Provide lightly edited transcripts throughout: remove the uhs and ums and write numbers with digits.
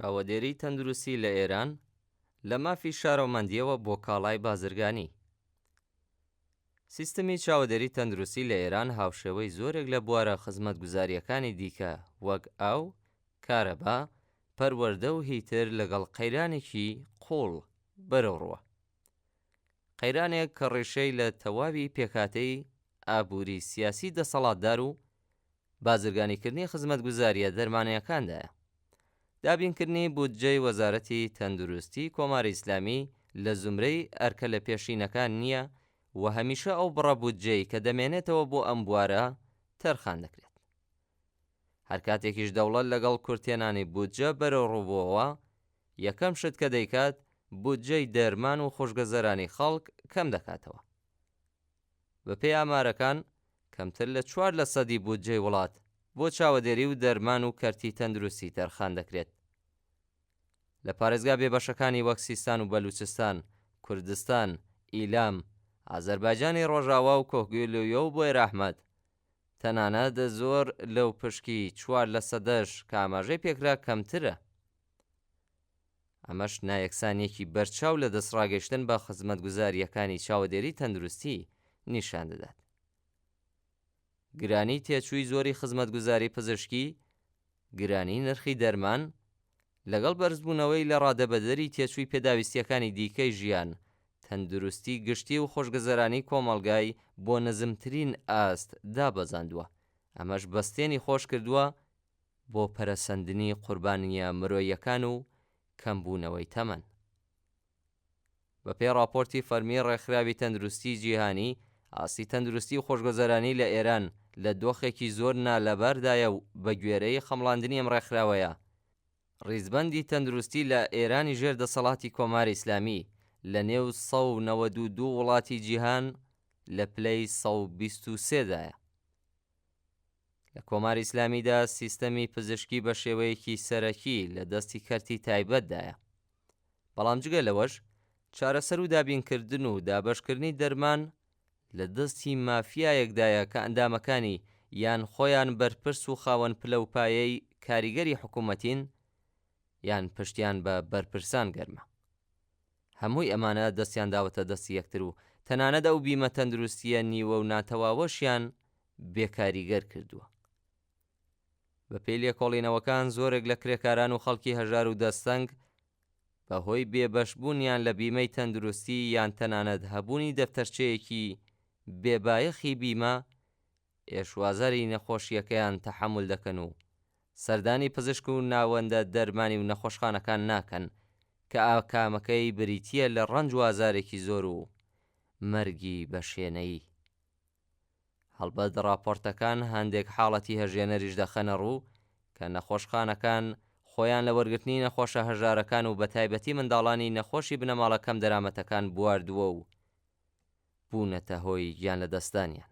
چاوەدێری تەندروستی لە ئێران لە مافی شارۆمەندییەوە بۆ کاڵای بازرگانی. سیستمی چاوەدێری تەندروستی لە ئێران هاوشێوەی زۆرێک لە بوارە خزمەتگوزارییەکانی دیکە وەک ئاو، کارەبا، پەروەردە و هیتر لەگەڵ قەیرانێکی قووڵ بەرەوڕووە. قەیرانێک کە ڕیشەی لە تەواوی پێکهاتەی ئابووری سیاسی دەسەڵاتدار و بازرگانیکردنی خزمەتگوزارییە دەرمانییەکاندایە. دابینکردنی بودجەی وەزارەتی تەندروستی کۆماری ئیسلامی لە زومرەی ئەرکە لەپێشینەکان نییە و هەمیشە ئەو بڕە بودجەی کە دەمێنێتەوە بۆ ئەم بوارە تەرخان دەکرێت. هەر کاتێکیش دەوڵەت لەگەڵ کورتهێنانی بودجە بەرەوڕوو بووەوە، یەکەم شت کە دەیکات بودجەی دەرمان و خۆشگەزەرانی خەڵک کەم دەکاتەوە. بەپێی ئامارەکان، کەمتر لە چوار لەسەدی بودجەی وڵات بۆ چاوەدێری و دەرمان و کەرتی تەندروستی تەرخان دەکرێت. لە پارێزگا بێبەشەکانی وەک سیستان و بەلوچستان، کوردستان، ئیلام، ئازەربایجانی ڕۆژاوا و کۆهگیلویە و بۆیرئەحمەد، تەنانەت زۆر لەو پشکی چوار لەسەدەش کە ئاماژەی پێکرا کەمترە. ئەمەش نایەکسانییەکی بەرچاو لە دەستڕاگەیشتن بە خزمەتگوزارییەکانی چاوەدێری تەندروستی نیشان دەدات. گرانی تێچووی زۆری خزمەتگوزاری پزیشکی، گرانی نرخی دەرمان، لەگەڵ بەرزبوونەوەی لە ڕادەبەدەری تێچووی پێداویستییەکانی دیکەی ژیان، تەندروستی گشتی و خۆشگەزەرانی کۆمەڵگای بۆ نزمترین ئاست دابەزاندووە، ئەمەش بەستێنی خۆشکردووە بۆ پەرەسەندنی قوربانییە مرۆییەکان و کەمبوونەوەی تەمەن. بەپێی ڕاپۆرتی فەرمی ڕێکخراوی تەندروستیی جیهانی، ئاستی تەندروستی و خۆشگوزەرانی لە ئێران لە دۆخێکی زۆر نالەباردایە و بەگوێرەی خەمڵاندنی ئەم ڕێکخراوەیە، ڕیزبەندی تەندروستی لە ئێرانی ژێر دەسەڵاتی کۆماری ئیسلامی لە نێو 192 وڵاتی جیهان لە پلەی 123 دایە. لە کۆماری ئیسلامیدا سیستەمی پزیشکی بە شێوەیەکی سەرەکی لە دەستی کەرتی تایبەتدایە. بەڵام جگە لەوەش چارەسەر و دابینکردن و دابەشکردنی دەرمان لە دەستی مافیایەکدایە کە ئەندامەکانی یان خۆیان بەرپرس و خاوەن پلە و پایەی کاریگەری حکوومەتین یان پشتیان بە بەرپرسان گەرمە. هەمووی ئەمانە دەستیان داوەتە دەستی یەکتر و تەنانەت ئەو بیمە تەندروستییە نیوە و ناتەواوەشیان بێکاریگەر کردووە. بەپێی لێکۆڵینەوەکان زۆرێک لە کرێکاران و خەڵکی هەژار و دەستەنگ بە هۆی بێبەشبوونیان لە بیمەی تەندروستی یان تەنانەت هەبوونی دەفتەرچەیەکی بێبایەخی بیمە ئێشوازاری نەخۆشییەکەیان تەحەمول دەکەن و سەردانی پزیشک و ناوەندە دەرمانی و نەخۆشخانەکان ناکەن کە ئاکامەکەی بریتییە لە ڕەنج و ئازارێکی زۆر و مەرگی بە شێنەیی. هەڵبەت ڕاپۆرتەکان هەندێک حاڵەتی هەژێنەریش دەخەنە ڕوو کە نەخۆشخانەکان خۆیان لە وەرگرتنی نەخۆشە هەژارەکان و بەتایبەتی منداڵانی نەخۆشی بنەماڵە کەمدەرامەتەکان بواردووە و بوونەتە هۆی گیانلەدەستدانیان.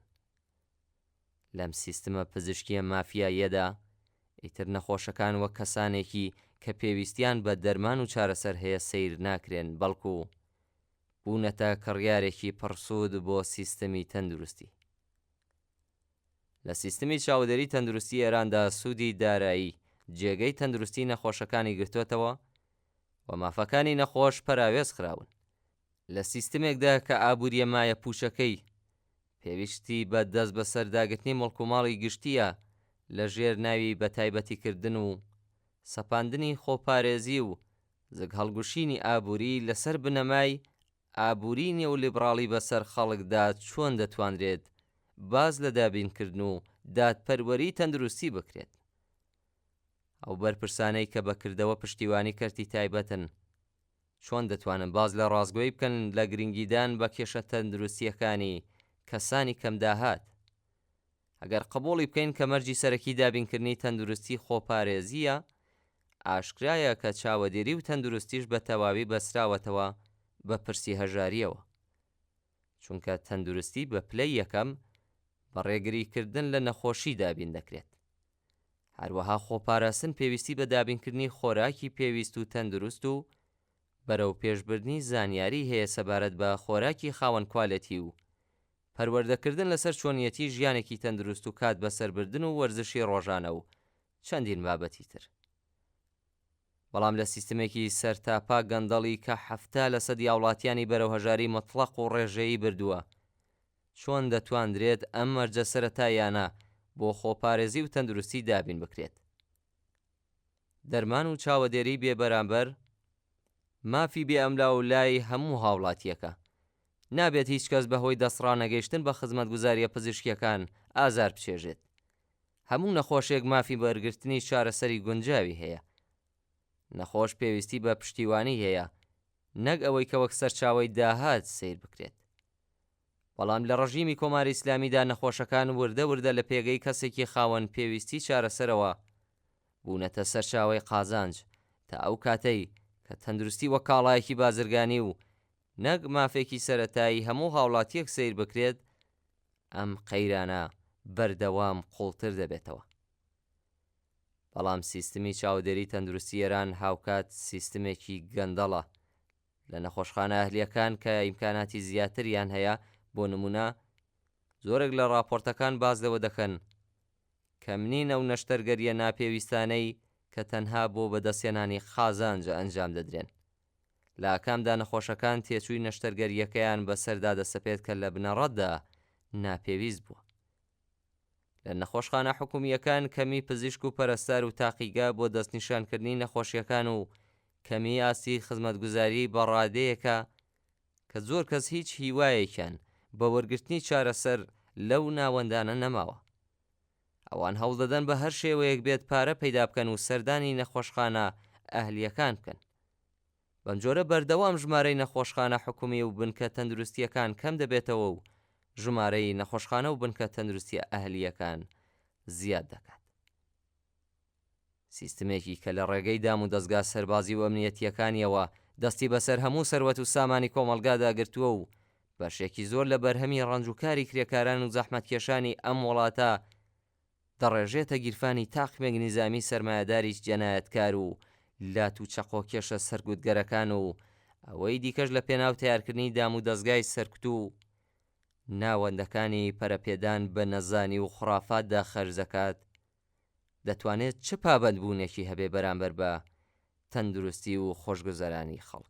لەم سیستمە پزیشکییە مافیاییەدا ئیتر نەخۆشەکان وەک کەسانێکی کە پێویستیان بە دەرمان و چارەسەر هەیە سەیر ناکرێن بەڵکو بوونەتە کڕیارێکی پڕسوود بۆ سیستمی تەندروستی. لە سیستمی چاودێری تەندروستی ئێراندا سوودی دارایی جێگەی تەندروستی نەخۆشەکانی گرتۆتەوە و مافەکانی نەخۆش پەراوێز خراون. لە سیستمێکدا کە ئابوورییە مایەپووچەکەی پێویستی بە دەستبەسەرداگرتنی موڵکوماڵی گشتییە لە ژێر ناوی بەتایبەتیکردن و سەپاندنی خۆپارێزی و زگهەڵگوشینی ئابووری لەسەر بنەمای ئابووری نێولیبڕاڵی بەسەر خەڵکدا چۆن دەتوانرێت باس لە دابینکردن و دادپەروەری تەندروستی بکرێت؟ ئەو بەرپرسانەی کە بە کردەوە پشتیوانی کەرتی تایبەتن چۆن دەتوانن باس لە ڕاستگۆیی بکەن لە گرنگیدان بە کێشە تەندروستییەکانی کەسانی کەمداهات؟ ئەگەر قبوڵی بکەین کە مەرجی سەرەکی دابینکردنی تەندروستی خۆپارێزییە، ئاشکرایە کە چاوەدێری و تەندروستیش بە تەواوی بەستراوەتەوە بە پرسی هەژارییەوە. چونکە تەندروستی بە پلەی یەکەم بە ڕێگریکردن لە نەخۆشی دابین دەکرێت. هەروەها خۆپاراستن پێویستی بە دابینکردنی خۆراکی پێویست و تەندروست و بەرەوپێشبردنی زانیاری هەیە سەبارەت بە خۆراکی خاوەن کوالێتی و پەروەردەکردن لەسەر چۆنیەتی ژیانێکی تەندروست و کات بەسەربردن و وەرزشی ڕۆژانە و چەندین بابەتی تر. بەڵام لە سیستمێکی سەرتاپا گەندەڵی کە 70 لەسەدی هاوڵاتیانی بەرەو هەژاری مەتڵەق و ڕێژەیی بردووە، چۆن دەتواندرێت ئەم مەرجە سەرەتاییانە بۆ خۆپارێزی و تەندروستی دابین بکرێت؟ دەرمان و چاوەدێری بێ بەرامبەر مافی بێ ئەملاولای هەموو هاوڵاتییەکە. نابێت هیچ کەس بەهۆی دەستڕانەگەیشتن بە خزمەتگوزارییە پزیشکییەکان ئازار بچێژێت. هەموو نەخۆشێک مافی وەرگرتنی چارەسەری گونجاوی هەیە. نەخۆش پێویستی بە پشتیوانی هەیە، نەک ئەوەی کە وەک سەرچاوەی داهات سەیر بکرێت. بەڵام لە ڕژیمی کۆماری ئیسلامیدا نەخۆشەکان وردە وردە لە پێگەی کەسێکی خاوەن پێویستی چارەسەرەوە بوونەتە سەرچاوەی قازانج تا ئەو کاتەی کە تەندروستی وەک کاڵایەکی بازرگانی و نەک مافێکی سەرەتایی هەموو هاوڵاتیەک سەیر بکرێت ئەم قەیرانە بەردەوام قوڵتر دەبێتەوە. بەڵام سیستمی چاودێری تەندروستی ئێران هاوکات سیستمێکی گەندەڵە لە نەخۆشخانە ئەهلییەکان کە ئیمکاناتی زیاتریان هەیە، بۆ نموونە زۆرێک لە ڕاپۆرتەکان باس لەوە دەکەن کەم نین ئەو نەشتەرگەرییە ناپێویستانەی کە تەنها بۆ بەدەستهێنانی قازانج ئەنجام دەدرێن. لە ئاکامدا نەخۆشەکان تێچووی نەشتەرگەرییەکەیان بەسەردا دەسەپێت کە لە بنەڕەتدا ناپێویست بووە. لە نەخۆشخانە حکومییەکان کەمی پزیشک و پەرستار و تاقیگە بۆ دەستنیشانکردنی نەخۆشییەکان و کەمی ئاستی خزمەتگوزاری بە ڕادەیەکە کە زۆر کەس هیچ هیوایەکیان بە وەرگرتنی چارەسەر لەو ناوەندانە نەماوە. ئەوان هەوڵدەدەن بە هەر شێوەیەک بێت پارە پەیدا بکەن و سەردانی نەخۆشخانە ئەهلییەکان بکەن. بەمجۆرە بەردەوام ژمارەی نەخۆشخانە حکومی و بنکە تەندروستییەکان کەم دەبێتەوە و ژمارەی نەخۆشخانە و بنکە تەندروستییە ئەهلییەکان زیاد دەکات. سیستمێکی کە لە ڕێگەی دام و دەزگا سەربازی و ئەمنیەتییەکانیەوە دەستی بەسەر هەموو سەروەت و سامانی کۆمەڵگادا گرتووە و بەشێکی زۆر لە بەرهەمی ڕەنج و کاری کرێکاران و زەحمەتکێشانی ئەم وڵاتە دەڕێژێتە گیرفانی تاقمێک نیزامی سەرمایەداری جەنایەتکار و لات و چەقۆکێشە سەرکوتگەرەکان و ئەوەی دیکەش لە پێناو تەیارکردنی دام و دەزگای سەرکوت و ناوەندەکانی پەرەپێدان بە نەزانی و خوڕافاتدا خەرج دەکات، دەتوانێت چ پابەندبوونێکی هەبێ بەرامبەر بە تەندروستی و خۆشگوزەرانی خەڵک؟